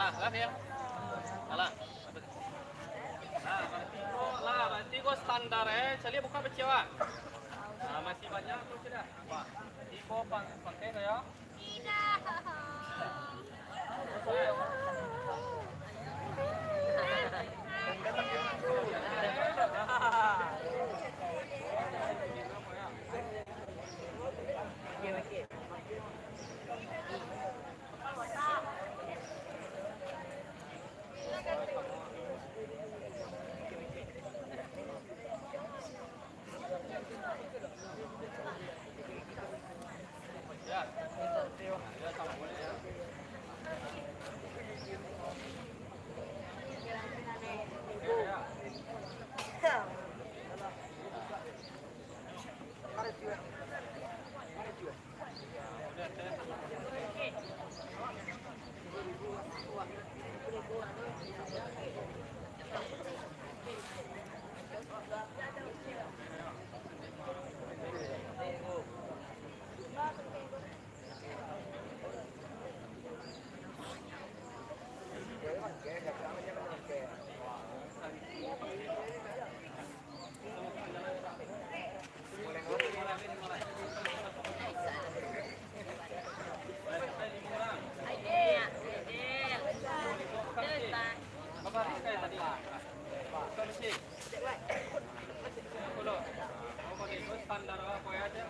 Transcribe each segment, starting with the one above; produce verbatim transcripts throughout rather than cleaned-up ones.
Lah, ya. Alah. Nah, berarti ko, lah, berarti ko standar, eh. Caliak buka peciah, Wak. Nah, masih banyak tu sudah. Wah, berarti ko pang-, pakai ko, ya. Standar awak ko ya, Cek?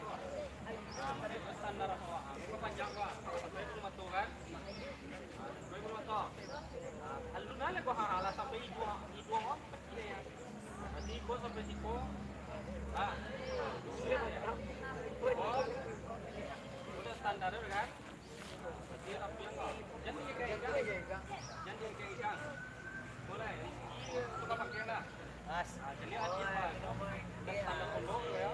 Standar awak. Ko panjang, Pak. Sampai puluah meter, kan? Sampai puluah meter. Alun lah ko, ha, lah sampai iduang, iduang awak. Berarti ko sampai siko. Ha. Oh. Udah standar tu, kan? Berarti rapi, kan? Jan diigang-igang. Jan diigang-igang. Boleh. Suka pakai lah. Mas. Ha, jadi adil, Pak. Standar pondok, ya.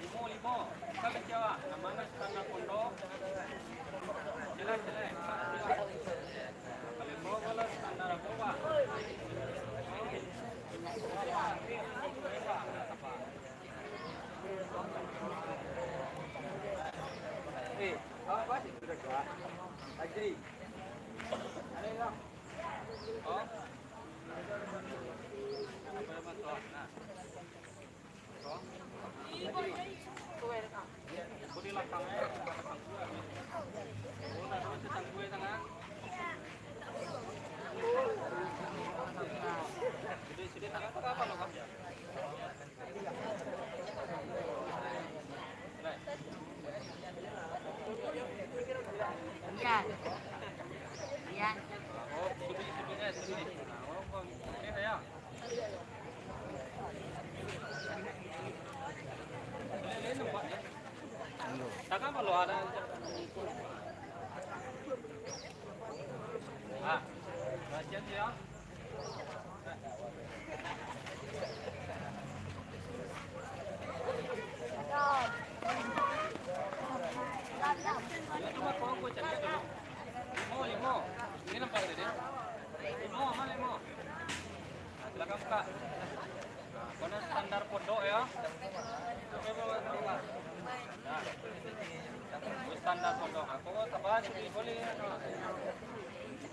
Limo, limo. Kan kecil, Wak. Nan mano standar pondok? Jelas, jelas. Kalau mau, kalau standar apa, Wak? Eh, apa sih? Sudah keluar. Ajri. Ada yang? Oh. Apa yang masuk? Nah. Iya. Iya. Tangan balua ado. Ah, baca tu ya. Limo, limo. Ini nampak tadi. Limo, aman limo. Nah, silakan buka. Nah, ko nan standar pondok ya. Nah, standar pondok. Nah, ko tambah sini boleh.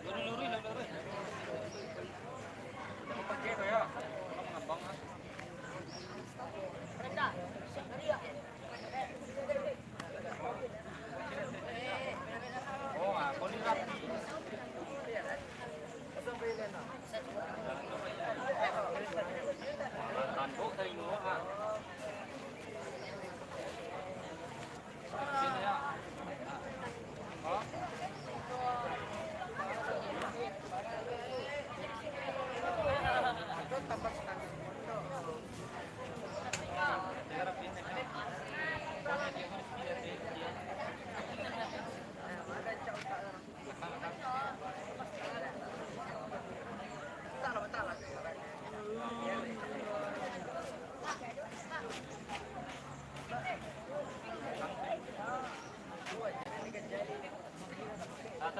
Lurus, lurus, lurus. Pakai ko ya. Mengambang, ah. Oh, ah, ko ni rapi.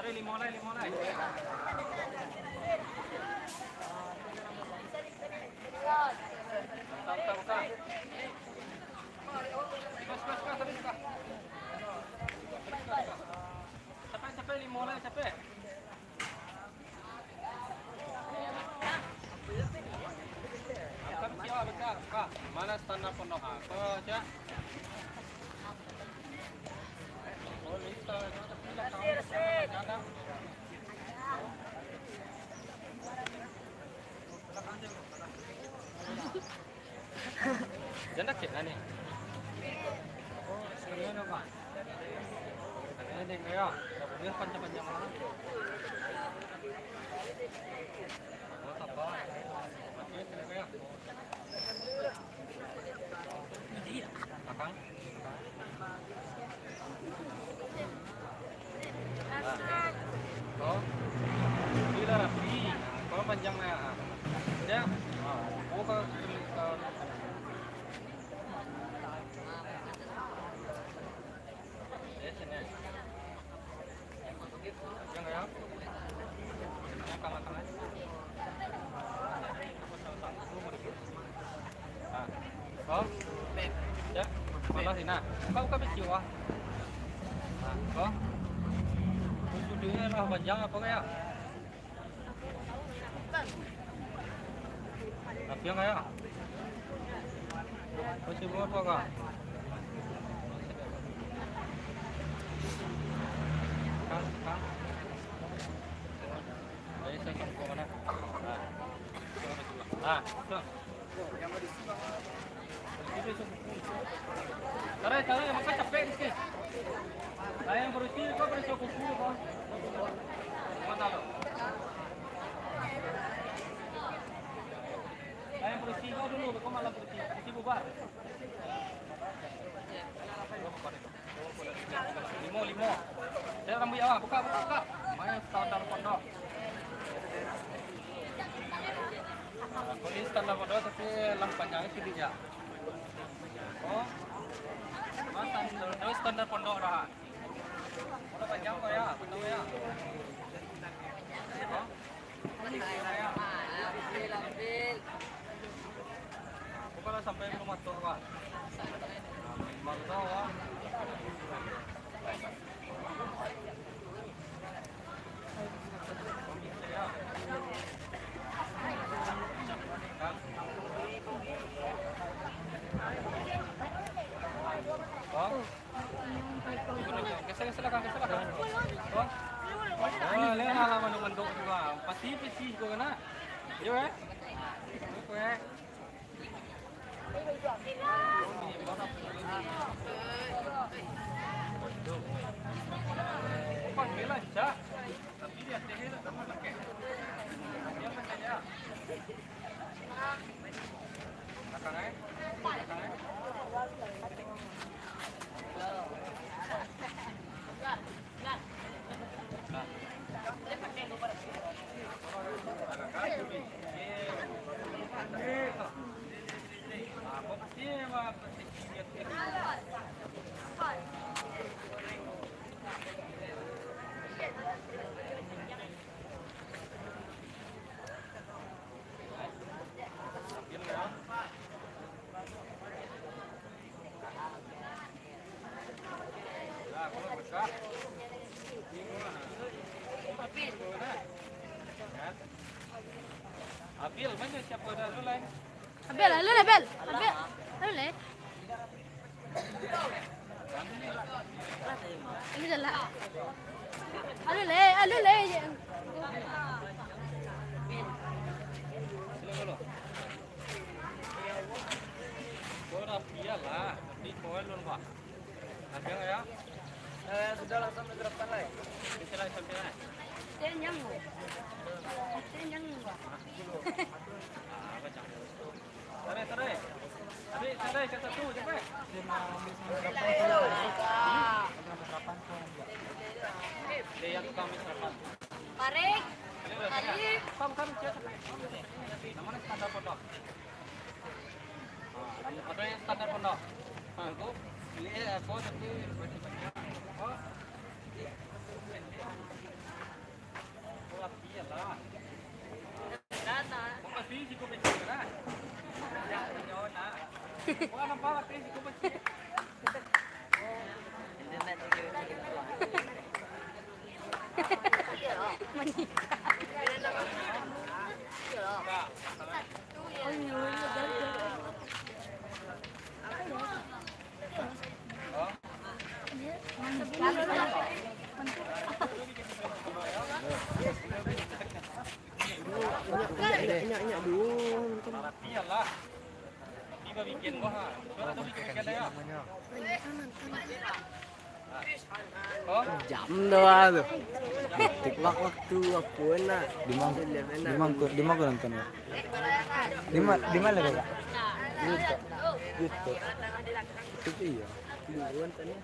Limo lai, limo lai. Buka, buka, buka. Buka, buka, buka, tadi buka. Capek, capek, limo lai, capek. Angkat siap, angkat. Kak, mana standar pondok? Ah, kau cak. Oh, listo. Janda kek lah ni. Oh, sekalian apa? Sekalian dek kaya. Tak boleh panjang-panjang lah. Oh, tak apa. Mati sekalian kaya. Akang. Nah. Oh. Bila rapi. Kalau panjang lah. Ya. Oh, kau, kau. Ya, sini. Ah. Ko? Ya, malah sini. Kau buka besi, wah. Ah, ko? Sudah lah panjang apa kaya? Tapi yang kaya? Masih berapa, Kak? Kak, Kak. Ayo, saya sangkut mana? Nah. Nah, tu. Tarik, tarik, makan capek sikit. Ayo, yang berisi, kau berisi kuku, kau. Mana lo? Ayo, berisi kau dulu, kau malah berisi. Berisi bubar. Limo, limo. Saya rambuik awak, buka, buka, buka. Main standar pondok. Nah, kulit standar pondok, tapi lah panjang sikit ya. Oh. Mas, standar, standar pondok dah. Kalau panjang kau ya, betul ya. Oh. Bukanlah sampai rumah tu, Pak. Bangsa, Pak. Pak. Geser, geser belakang, geser belakang. Oh. Oh, lihat lah, lah, manduk-manduk juga. Pasti, pasti kau kena. Yo, eh. Oke. Panggil lah, Cak. Tapi dia teh tak mau pakai. Dia pakai ya. Abil, mana siapa dah lu lain? Abil, alun, Abil. Abil, alun, eh. Alun, lah. Alun, eh, alun, eh. Kau dah pial lah, tapi kau alun, Pak. Sampai ya? Eh, sudah lah, sampai delapan lah. Bisa lah, sampai lah. Kenyang, Bu. Kenyang, Bu. Ah, apa cang? Tarik, tarik. Tarik, tarik, kat satu, cepat. Dia yang tukang ambil serapan. Tarik. Tarik. Kam, kam, cepat. Nama ni standar pondok? Ada yang standar pondok. Ha, tu. Ini, eh, apa, tapi banyak-banyak. Oh. Inyak, inyak, inyak, inyak, inyak, duo. Iyalah. Tapi babikin bah. Sudah tahu bikin-bikin dah ya. Oh? Jam dah tu. Detik wak-, waktu apa nak? Di mana? Di mana kau, di mana kau nonton ya? Di ma-, di mana, Kak? YouTube. YouTube. Itu iya. Dulu nonton ya.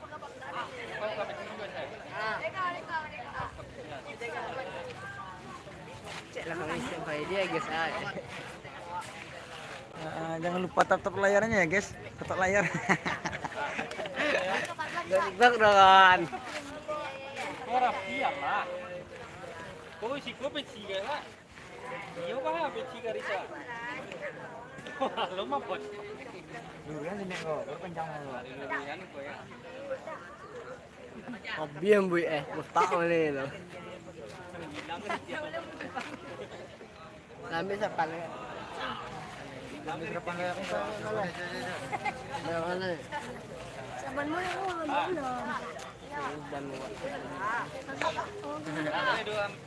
Cek lah kami sampai dia, guys, ah. Ah, jangan lupa tatap layarnya ya, guys. Tatap layar. Gerak dong. Kau rapi lah. Kau isi kau peci lah. Iyo bah, peci garisa. Lo mah, Bos. Durian sini kau, baru kencang lo. Durian kau ya. Hobi yang buik eh, utak mana tu? Ambil sapan ya. Ambil sapan ya. Mana, mana? Saban mana? Oh, mana? Saban mana?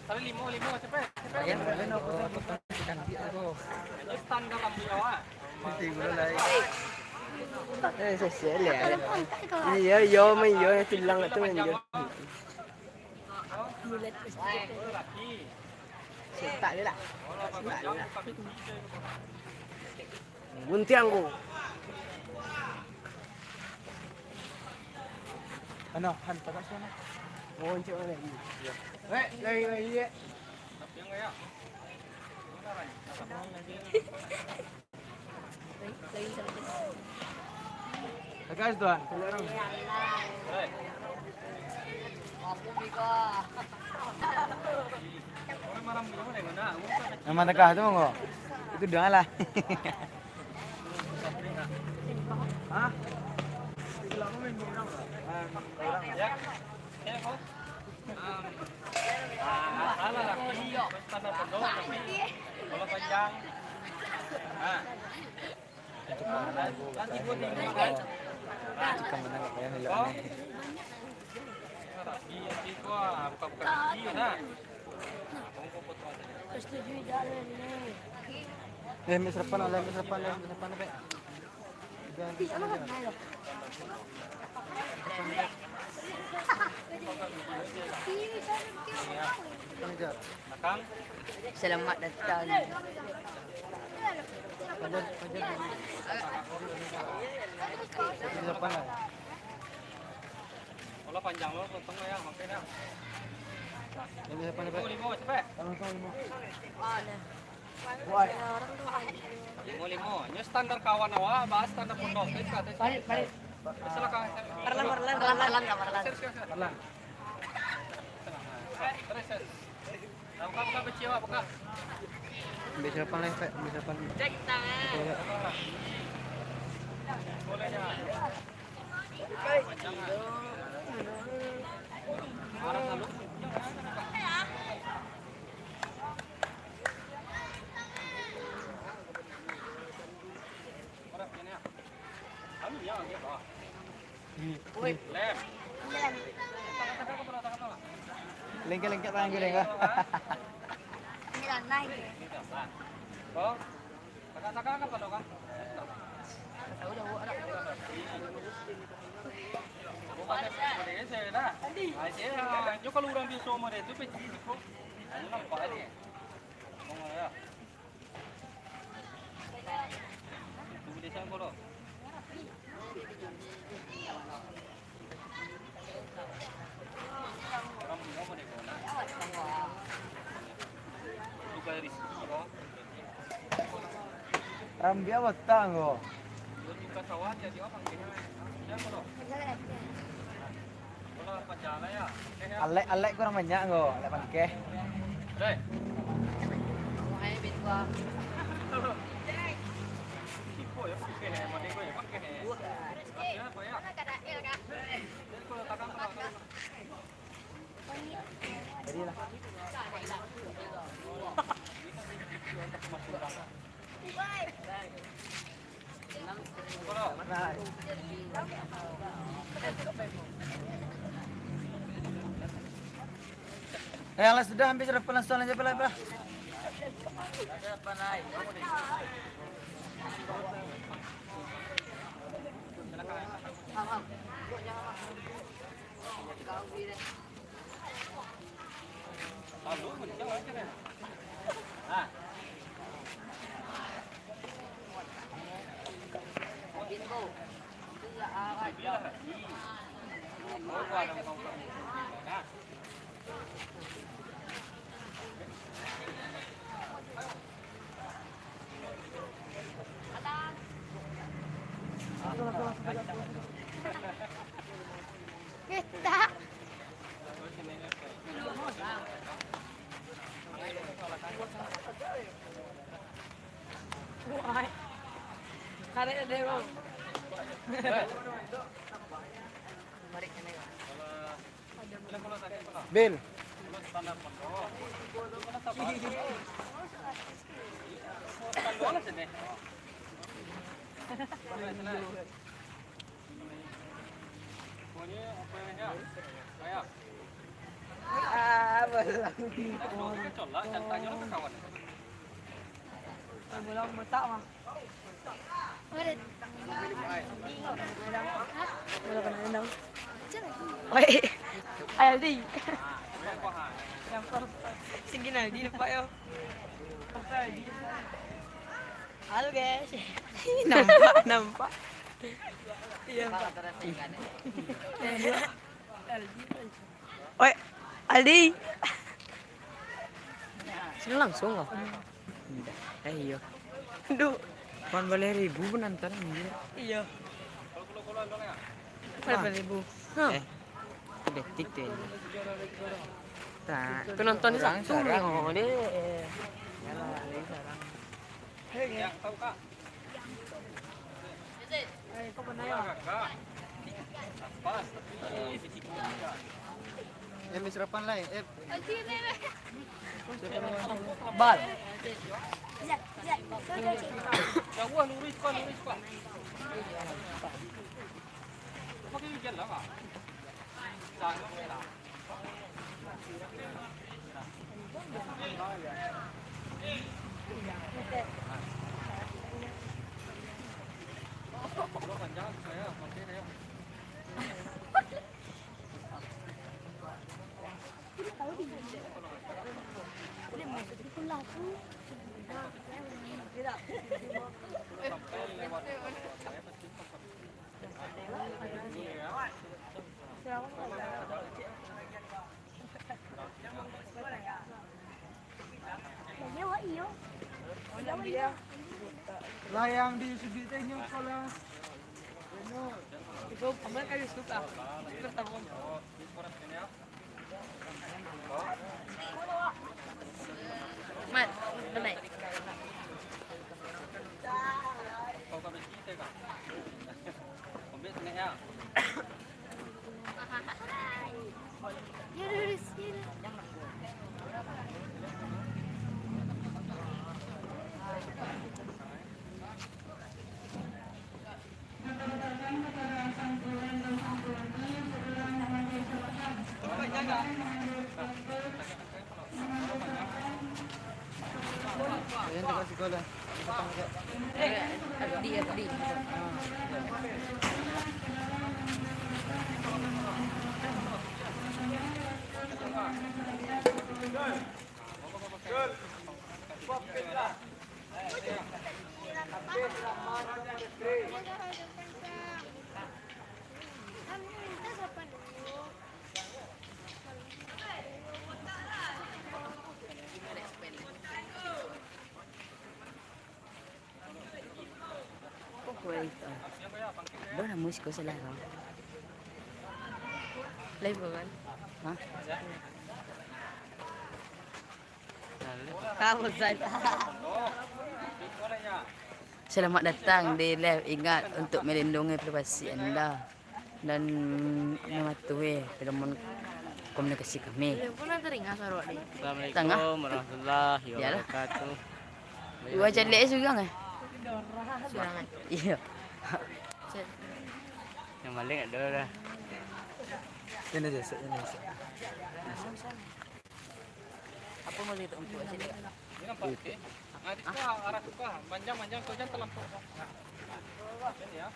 Saban limo, limo, cepet, cepet. Ayo, mana nak potong? Cantik tu. Itu standar rambut awak. Eh, sosial ya. Iya, iya, main iya, tulang tu main iya. Setak je lah. Setak je lah. Guntiang ku. Ano, han, tagak sana. Oh, encik mana ni? Iya. Weh, lagi, lagi, ya. Guys, tuan. Nama tegah tu, kok? Itu doang lah. Hah? Ya. Ya, kok. Ah, salah lah. Standar pondok, tapi bola panjang. Ah. Nanti gua tinggal, kan? Jika menang, apa yang hilang? Oh. Iya, sih, gua buka-buka video, nah. Eh, Miss Repan, Miss Repan, Miss Repan, Pak. Selamat datang. Bola panjang lo, potong lo ya, makin ya. Limo, limo, cepet. Limo, limo. Nyo standar kawan awak, bahas standar pondok. Tarik, tarik. Silakan. Parlan, parlan, parlan, parlan, parlan. Terus, terus. Buka, buka peci awak, buka. Ambil siapa, Leng? Ambil siapa? Cek tangan. Boleh, ya. Lengket-lengket tangan gue, Leng. Ini lanai. Kok? Tagak-tagak kan, Pak, kan? Jauh-jauh, ada. Bukan dari sini, dah. Tadi. Ah, sini, ah, nyo kalau urang biaso model tu, peci siko. Ini nampak ni. Ngomong ya. Itu desa ko lo. Rambia batang ko. Alek, alek kurang banyak ko, alek pangkeh. Eh, alah sudah, ambil sudah, langsung aja, apalah, apalah. Kita. Wah. Karek deh, bang. Bil. Ah, bolang. Bolang botak mah. Bolang kena nendang. Oi, Aldi. Singkin Aldi nampak yo. Halo guys. Nampak, nampak. Iya. Oi, Aldi. Sini langsung kau. Eh, iyo. Duh. Delapan baleh ribu penonton, anjir. Iyo. Delapan baleh ribu. Hah. Eh. Detik tu ini. Tak. Penonton ni satu. Orang seorang. Oh, dia. Yalah, dia seorang. Hei, ya. Eh, Miss Rapan lai, eh. Bal. Jauah, lurus, Pak, lurus, Pak. Pakai hujan lah, Pak. Jangan lah. Lah yang di Sudirman sekolah. Itu paman kali suka. Pertama. Mat, benar. Oh, wait. Baru musik ko salah, bang. Live, kan? Hah? Selamat datang di live. Ingat untuk melindungi privasi anda dan mematuhi pedoman komunikasi kami. Assalamualaikum warahmatullahi wabarakatuh. Dua caliak surang eh? Surang eh? Iyo. Yang balik ada dah. Ini je, ini je. Apa mau itu untuk sini? Ini nampak. Oke. Nah, di situ arah suka, panjang-panjang kau jangan terlampau. Nah, ini ya.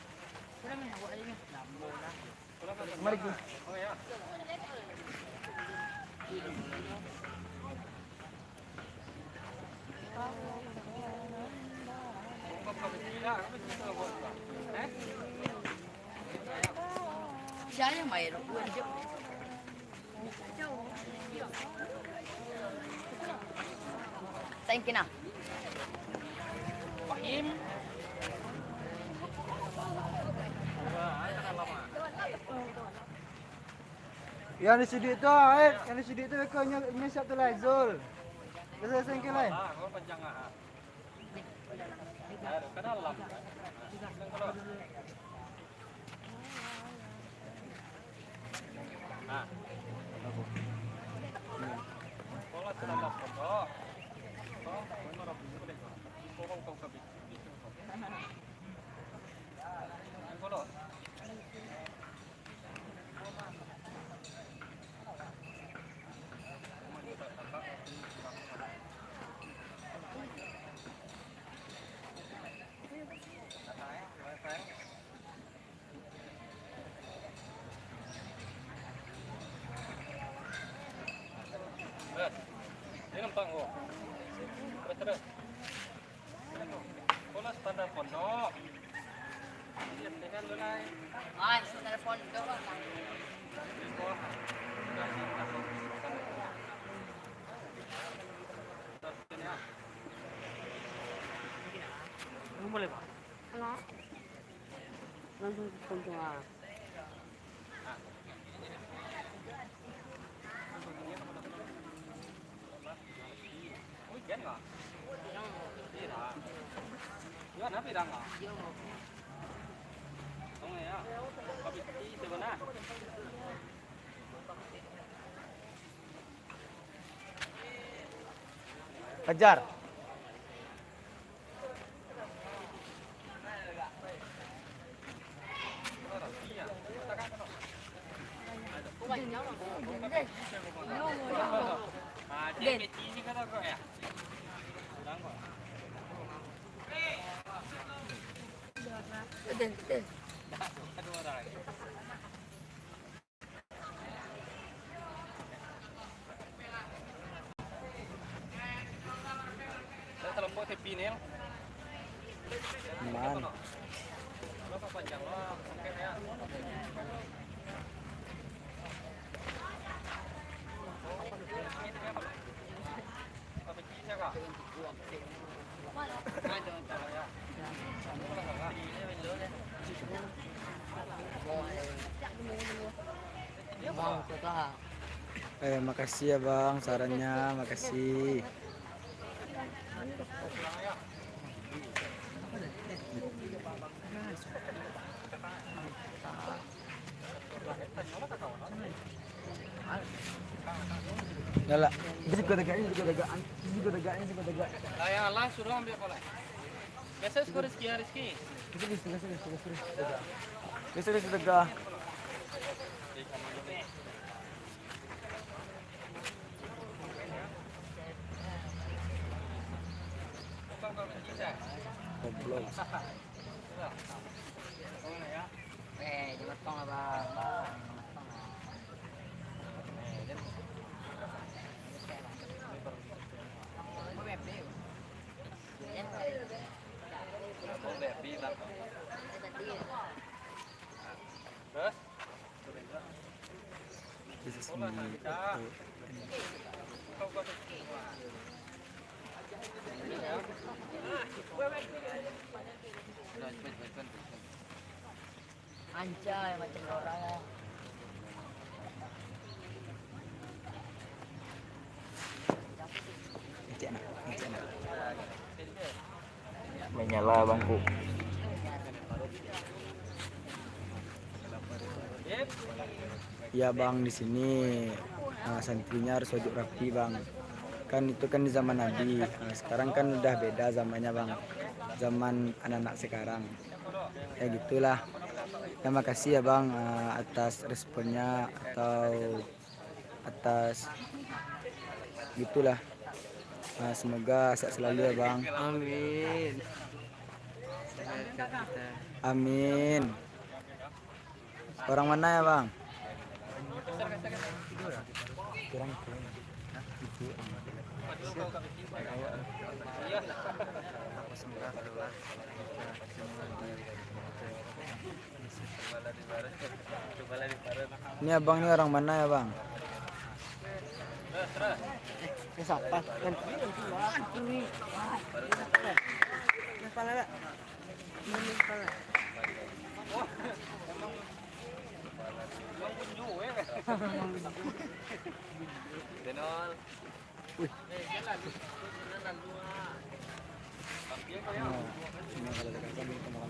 Mari. Thank you, nah. Yang di sidik tu, eh, yang di sidik tu, kau nyo, nyo siap tu lah, Zul. Dah selesai ke lain? Dia nampak kau. Terus, terus. Bola standar pondok. Iya, dengan lu, Lai. Ah, standar pondok, Bang. Boleh, Pak? Halo. Langsung ke pondok, ah. Kejar. Man. Eh, makasih ya, Bang, sarannya, makasih. Galak. Ini juga tegak, ini juga tegak, ini juga tegak, ini juga tegak. Lah, yang Allah suruh ambil bola. Biasa suka Rizky, ya, Rizky. Itu bisa, bisa, bisa, bisa, bisa. Bisa, bisa tegak. Goblok. Eh, jangan tong lah, Bang. Jangan tong lah. Terus? Anjay, macam orang. Ngecek nah, Menyala bangku. Ya, Bang, di sini, ah, santrinya harus wajib rapi, Bang. Kan itu kan di zaman Nabi. Nah, sekarang kan udah beda zamannya, Bang. Zaman anak-anak sekarang. Ya, gitulah. Ya, makasih ya, Bang, ah, atas responnya atau atas gitulah. Ah, semoga sehat selalu ya, Bang. Amin. Sehat kita. Amin. Orang mana ya, Bang? Ini abang ni orang mana ya, Bang? Eh, siapa? Yang kepala, Kak? Ini kepala. Denol. Wih. Nah, ini kalau dekat kan, teman-teman,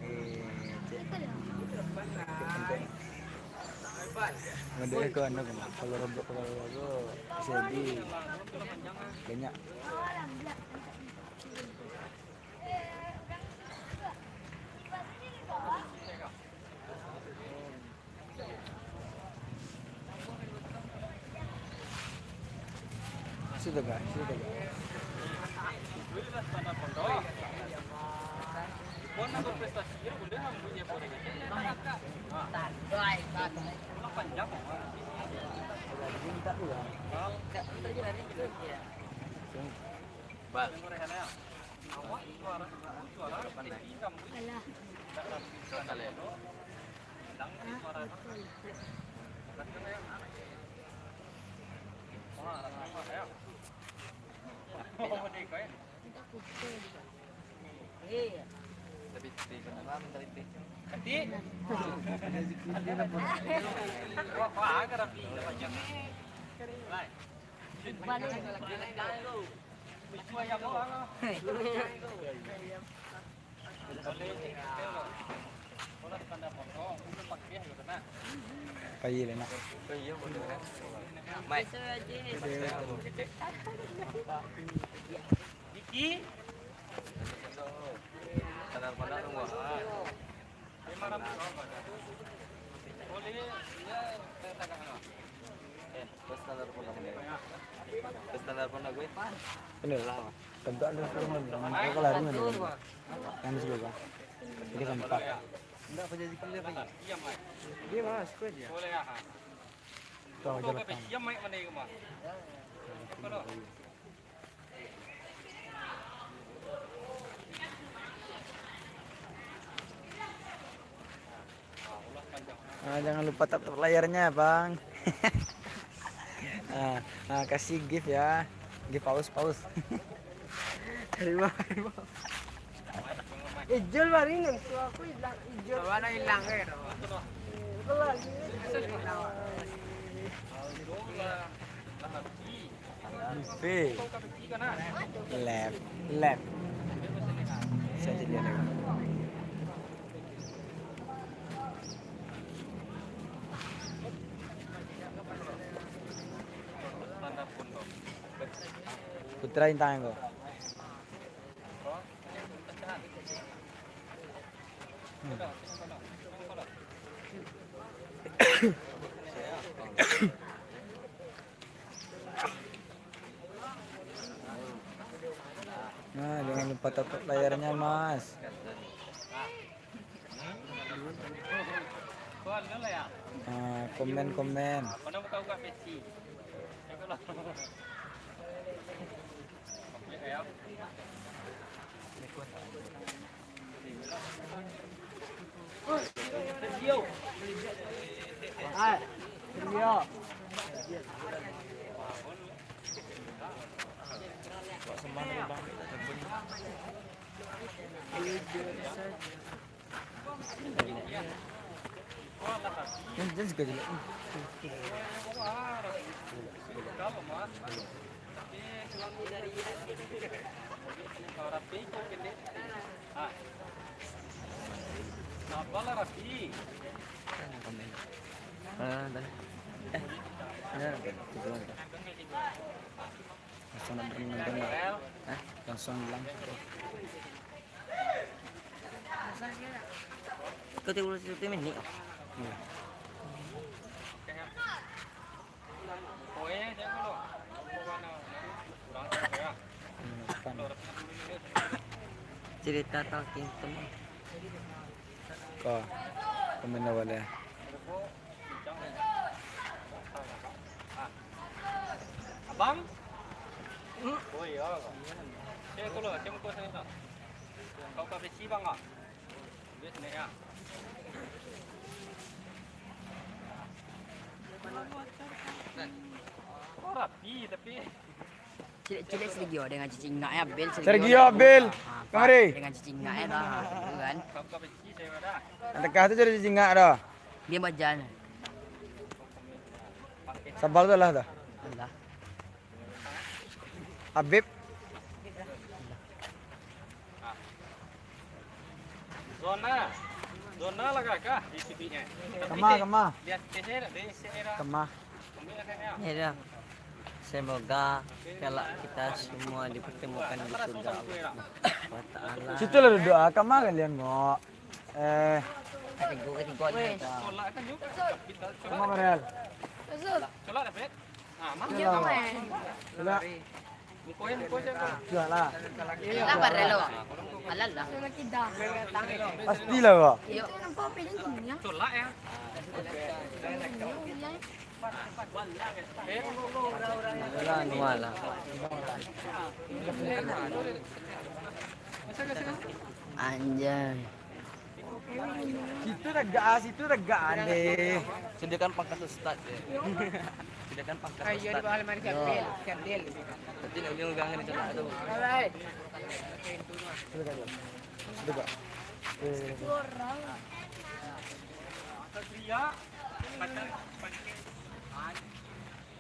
eh, cek. Ada ko anu kan, kalau robot, kalau robot, bisa jadi banyak. Situ, Kak, situ, Kak. Bal. Alah. Pai lah, nak. Ini lah, tegak di rumah ni. Kau lari mana? Yang di sebelah, Bang. Jadi sempat. Enggak, apa jadi kuliah lagi? Dia mas, kau aja. Kau aja lah, Bang. Ah, jangan lupa tap-tap layarnya, Bang. Ah, ah, kasih gift ya. Gift paus, paus. Terima, terima. Ijol baru ini, tu aku hilang, Ijol. Mana hilang, eh? Betul lah, ini. Buffet. Left, left. Saya jadi left. Putra Intan ko. Nah, jangan lupa tap-tap layarnya, Mas. Nah, komen-komen. Yang jelas gak jelas. Rapi kau, Kende. Ah. Kenapa lah rapi? Ah, dah. Eh, ya, tidur. Langsung nak berenang, berenang. Hah? Langsung bilang. Kau tengok situ, Min, ni. Iya. Cerita Talking Tom. Kau, pemain lawan dia. Abang? Hmm? Oh iya, Bang. Cek tu lah, cek muka saya tak? Kau kat besi, Bang, ah? Dia sini, ya. Oh, rapi, tapi Cilik-cilik Sergio dengan cicingak ya, Bel. Sergio Sergio lah. Bel. Ah, Kamari. Dengan cicingak ya dah. Gitu kan. Kau kat besi, saya dah. Yang tengah tu jadi cicingak dah. Dia bajan. Sambal tu lah dah. Alah. Habib. Zona. Zona lah kakak di sini. Kama, kama. Dia sini, dia sini dah. Kama. Ya dah. Semoga kelak kita semua dipertemukan di surga Allah Subhanahu wa Taala. Situ lah duduk ah. Kama kalian, Ngok? Eh. Ketiga, ketiga ni. Weh. Kama, Marial? Zul. Cuma. Sudah lah. Lah, barelo. Alah lah. Pastilah, Pak. Iyo. Itu nampak apa ni, ya? Alah, nualah. Anjay. Situ tegak, ah, situ tegak, aneh. Sediakan pangkas ustaz, ya. Sediakan pangkas ustaz. Ayo, di bawah lemari, Syardil. Syardil. Nanti nak undang-undang di sana tu. Alright. Situ, Kak. Eh. Satria.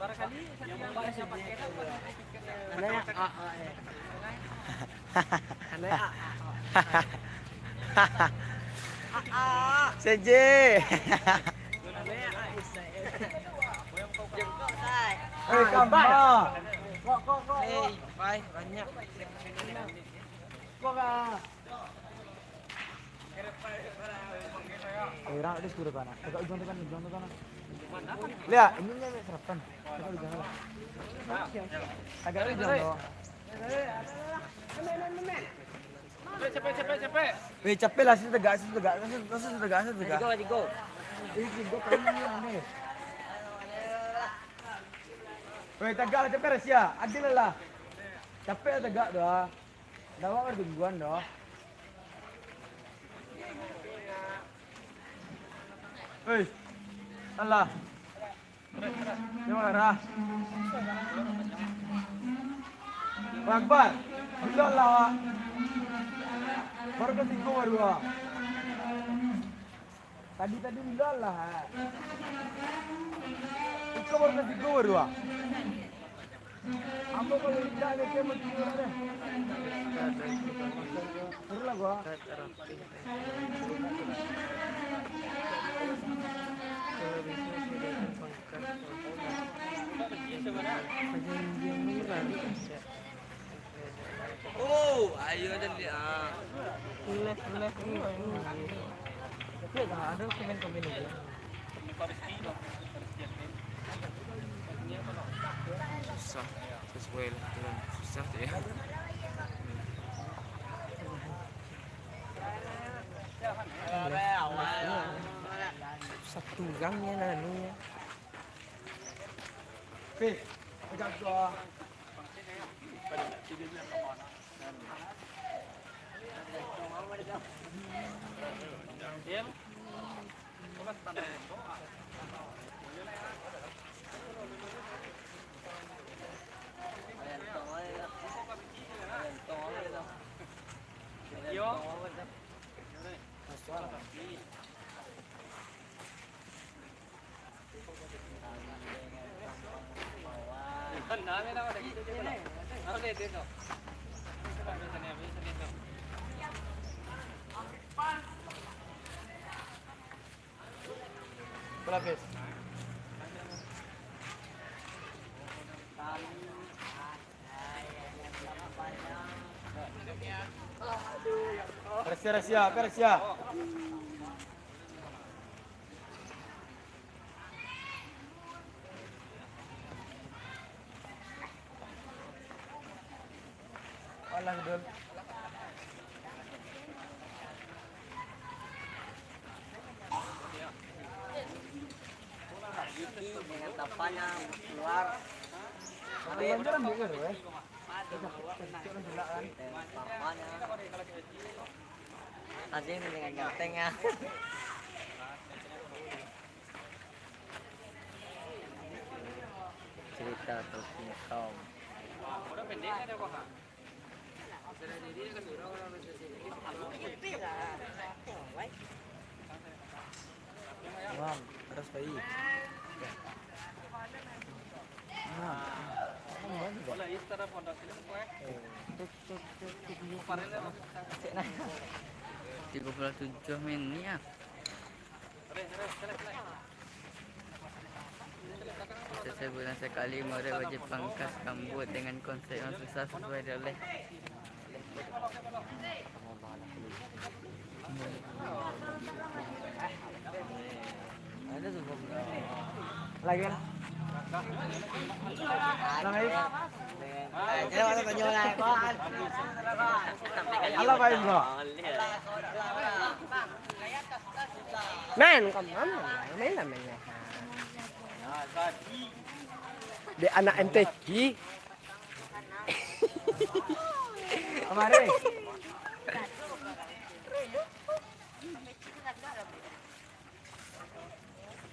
Barangkali Satria bisa pakai, Anak A A, eh. Anak A A. A A. Seje. Anak A A, eh. Eh, kama. Kok, kok, kok, kok. Eh, pai, banyak. Kok, kak? Eh, rak, dia sudah, Pak, nak. Tegak ujung tu kan, ujung tu kan. Lihat, ini ni, ni, serapan. Tegak ujung tu. Tegak ujung tu. Capek, capek, capek, capek. Weh, capek lah, situ tegak, situ tegak, situ, situ tegak, situ tegak. Tiga, tiga. Eh, tiga kali ni, aneh. Weh, tegak lah, capek lah, sia. Adil lah. Capek lah tegak tu, ah. Ndak awak batungguan doh. Hei. Alah. Jangan marah. Allahu Akbar. Bila lah, Wak. Baru ka tigo baru, Wak. Tadi-tadi bilo lah. Iko baru ka tigo baru, ah. Ambo kalau indak, dia kemo tigo deh. Baru lah gua. Oh, ayo dah lihat. Left, left, left. Tapi dah ada komen-komen lagi. Susah, sesuai lah, susah tu ya. Satu orang ni lah, ni ya. Peh, tegak tu ah. Rasia, rasia, apa rasia? Alah, Dul. Gigi dengan tapanya keluar. Ada yang ambil kan, weh? Ada. Cocok kan, tulak kan? Dengan tapanya. Azim dengan gantengnya. Cerita Talking Tom. Imam, terus pai. Imam, Imam, Imam. Tiga puluh tujuh menit ya. Sebulan sekali murid wajib pangkas rambut dengan konsep yang susah sesuai oleh. Lagi kan? Ulang lagi. Alah, baik, bro. Men, come on, men lah, men lah. Dek anak M T Q. Kamari.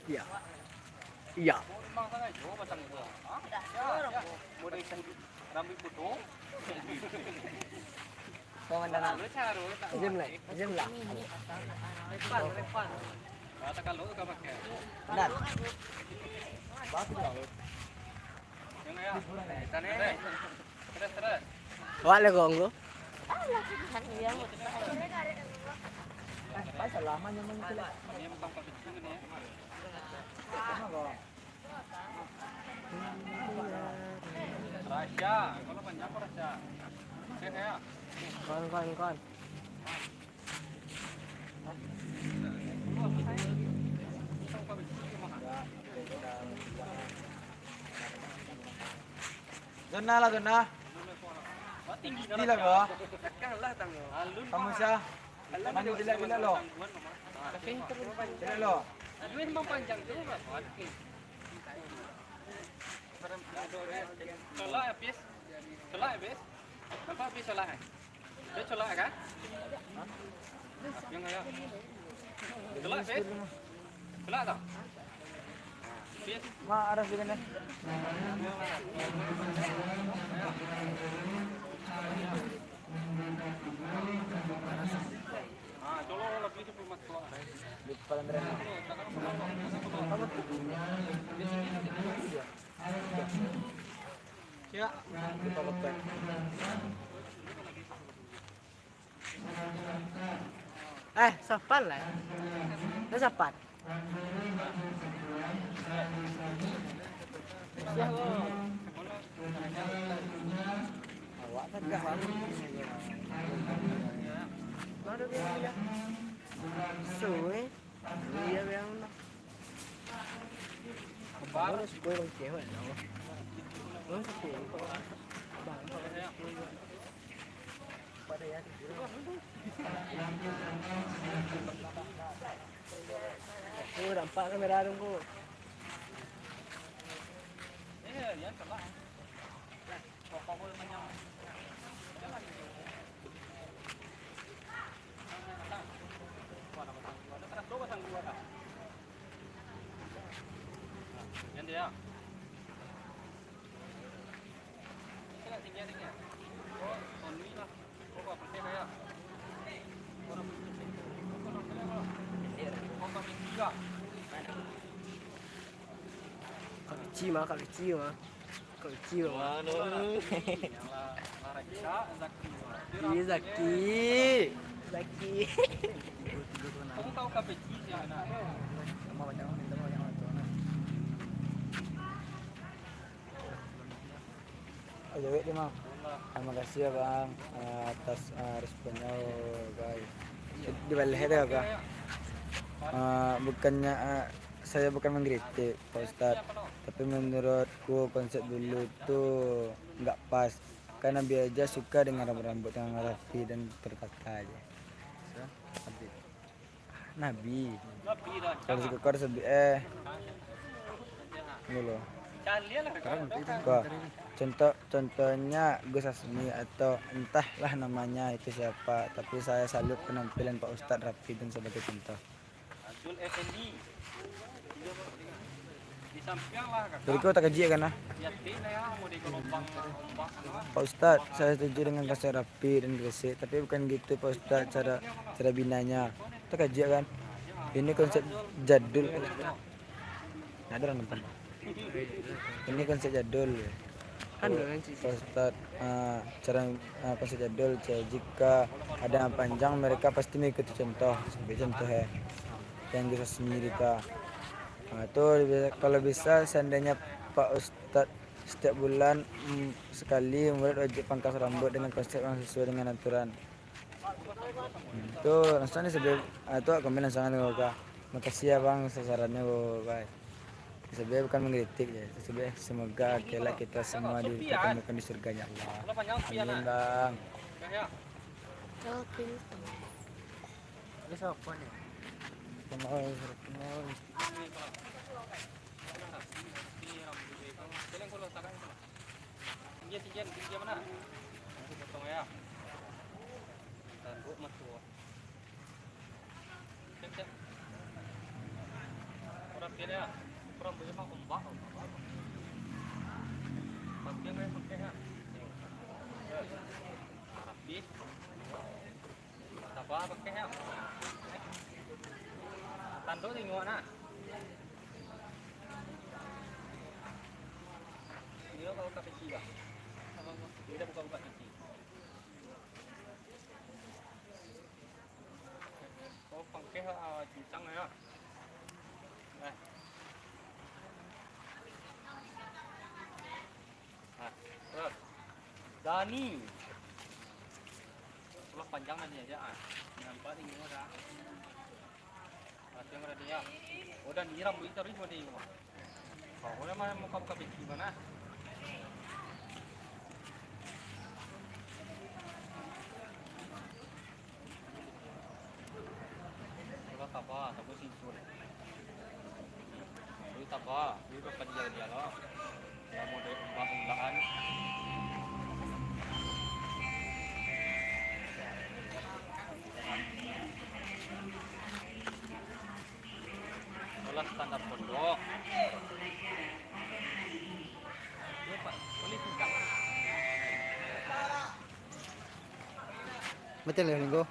Iya. Iya. Komandan. Izin lah, izin lah. Benar. Wak le gong tu. Kon, kon, kon. Zona lah, zona. Tinggi lah, bro. Kamu siapa? Mandi jelek-jelek lo. Jelek lo. Colok habis. Colok habis. Nampak habis colok, eh? Dia colok, kan? Yang kayak. Colok habis. Colok tau? Habis. Mak, ada sini. Ah, colok lebih tu, Mak. Di palan renang. Siap. Kita lepas. Eh, sopan lah. Itu sopan. Awak tegak, Bang. Suwe. Iya, Bang. Baru sepuluh cewek, Bang. Baru sepuluh. Bang. Oh, nampak kamera dong, ko. Kak kecil mah, kak kecil mah. Kunci, Bang. Mano? Iya, Zaki. Zaki. Ayo, wek, Bang. Ah, makasih ya, Bang, ah, atas, ah, responnya, oh, guys. Dibaleh deh, Bang. Ah, bukannya, ah, saya bukan mengkritik, Pak Ustadz, tapi menurutku konsep dulu tu nggak pas. Kan Nabi aja suka dengan rambut-rambut yang rapi dan tertata aja. Nabi. Kalau suka kau sabi-, eh. Dulu. Wah, contoh, contohnya Gus Asmi atau entahlah namanya itu siapa, tapi saya salut penampilan Pak Ustadz rapi dan sebagai contoh. Abdul Effendi. Di samping lah, Kakak. Jadi kau tak kaji kan, ah? Yakin lah ya, mau di gelombang ombak, anu lah. Pak Ustadz, saya setuju dengan konsep rapi dan gresik, tapi bukan gitu, Pak Ustadz, cara, cara binanya. Tak kaji kan? Ini konsep jadul, Pak Ustadz. Nggak ada orang nonton. Ini konsep jadul. Kan, Pak Ustadz, ah, cara, ah, konsep jadul, cek, jika ada yang panjang, mereka pasti mengikuti contoh. Sampai contoh, ya. Yang Gus Asmi tadi. Ah, tu lebih, kalau bisa, seandainya Pak Ustadz setiap bulan, mm, sekali, murid wajib pangkas rambut dengan konsep yang sesuai dengan aturan. Hmm, tu langsung ni sebelum, ah, tu komen langsung anu ka. Makasih ya, Bang, sasarannya, Bang. Sebenarnya bukan mengkritik ya, sebenarnya semoga kelak kita semua dipertemukan di surganya Allah. Amin, Bang. Oke. Ini siapa nih? Kenal, kenal. Tinggi, tinggi, tinggi mana? Potong ya. Tanduk mah tuo. Cek, cek. Orang kira, orang boleh mah ombak. Bagian kayak pakai ya. Rapi. Sabar, pakai ya. Tanduk tengok nah. Ini kalau tak kecil lah. Ini dah buka-buka kecil. Oh, pangkeh, ah, cincang ya. Eh. Ah, terus. Dani. Pulang panjang aja ya, ah. Nampak tinggi dah. Latihan berarti ya. Oh, dan nyiram buih taruih mah di rumah. Kau boleh mah muka-muka peci mana? Kalau taba, taba sinsul. Kalau taba, dia berapa dia dia lah. Lah model umbak-umbakan. Bola standar pondok. Dia, Pak, boleh tidak? Betul ya, Minggu?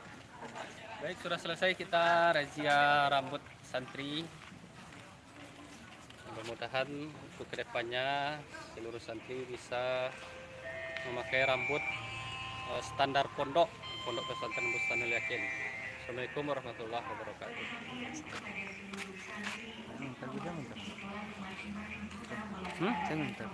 Baik, sudah selesai kita razia rambut santri. Mudah-mudahan untuk kedepannya seluruh santri bisa memakai rambut, eh, standar pondok, Pondok Pesantren Bustanul Yakin. Assalamualaikum warahmatullahi wabarakatuh. Hmm, tapi jangan minta. Hmm? Jangan minta.